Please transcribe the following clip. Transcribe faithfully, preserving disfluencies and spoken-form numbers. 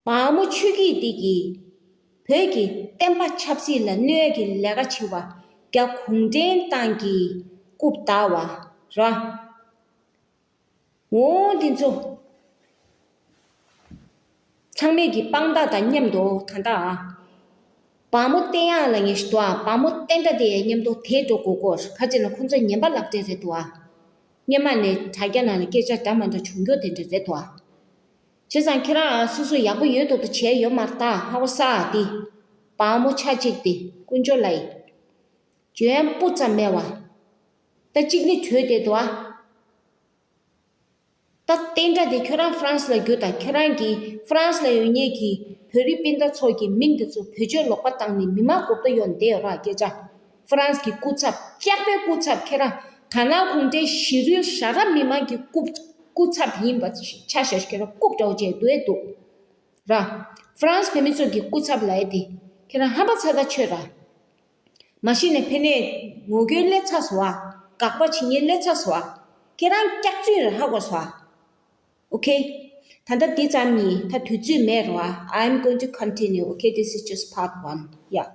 བ་མོ་ཆོས་སྐྱིད་འདི་གིས་བོད་ཀྱི་བསྟན་པ་ཆབ་སྲིད་ལ་གནོད་ཀྱི་ལས་ཀ་བྱེད་པ་རྒྱ་གུང་ཁྲན་ཏང་གི་རྐུབ་བལྟ་བ་ར། འོ་འདི་ཚོ་ཚང་མས་ཀྱི་དཔང་རྟགས་དང་མཉམ་དུ་ད་ལྟ་ཨ། བ་མོ་བསྟན་ཡག་ལ་ངེས་ཤིག་འདུག་ཨ། བ་མོ་བསྟན་དགྲ་དེ་མཉམ་དུ་དེད་འགྲོ་དགོས་སྐོར་ཁ་ཅིག་ལ་ཁོང་ཚོ་ངན་པ་ལག་སྤྲད་རེད་འདུག་ཨ། སྔོན་མ་ནས་དྲ་རྒྱ་ནང་ལ་སྐད་ཆ་འདྲ་མ་འདྲ་བྱུང་རྒྱུ་དེ་འདྲ་རེད་འདུག་ཨ། བྱས་ཙང་ཁྱེད་རང་ཨ་སོ་སོ་ཡག་པོ་ཡོད་མདོག་ཏུ་བྱས་ཡོད་མ་རེད་ད། ཧ་གོ་ས་ཨ། དེ་བ་མོ་ཆ་གཅིག་དེ་དཀོན་མཆོག་ལ་ཡི་འཇོན་པོ་ཙམ་མེད་བ། ད་གཅིག་ནི་བྲོས་བསྡད་འདུག་ཨ། ད་བསྟན་དགྲ་དེ་ཁྱོད་རང་ཧྥ་རན་སི་ལ་རྒྱུགས་དང་། ཁྱོད་རང་གི་ཧྥ་རན་སི་ལ་ཡོད་མཁན་གྱི་བོད་རིགས་སྤུན་ཟླ་ཚོ་གི་མིང་དེ་ཚོ་བེད་སྤྱོད་ལོག་པ་བཏང་ནས་མི་མང་མགོ་སྐོར་གཡོག་བསྡད་ཡོད་ར། སྐད་ཆ་ཧྥ་རན་སི་གི་སྐུ་ཚབ། ལྕགས་པའི་སྐུ་ཚབ། ཁྱེད་རང་དར་ནག་གུང་ཁྲན་ཞི་རོལ་ཞྭ་དྲག་མི་མང་གི་སྐུ་སྐུ་ཚབ་ཡིན་པ་ཆ་བཞག་ཁྱེད་རང་རྐུབ་འདྲ་བོ་བྱས་འདུག་ཨེ་འདུག་ར། ཧྥ་རན་སི་བོད་མི་ཚོ་གི་སྐུ་ཚབ་ལབ་ཡ་དེ་ཁྱེད་རང་ཧམ་པ་ཚ་ཐག་ཆོད་ར། མ་གཞི་ནས་ཕ་ནས་ངོ་རྒོལ་སླེབས་ཚར་སོང་ཨ། དགག་པ་བྱེད་མཁན་སླེབས་ཚར་སོང་ཨ། ཁྱེད་རང་སྐྱག་རྫུན་རེད་ཧ་གོ་སོང་ཨ། Okay. ད་ལྟ་འདི་ཙམ་ཡིན། ད་དུས་ཚོད་མེད་རོ་ཨ། I'm going to continue. Okay, this is just part one. Yeah.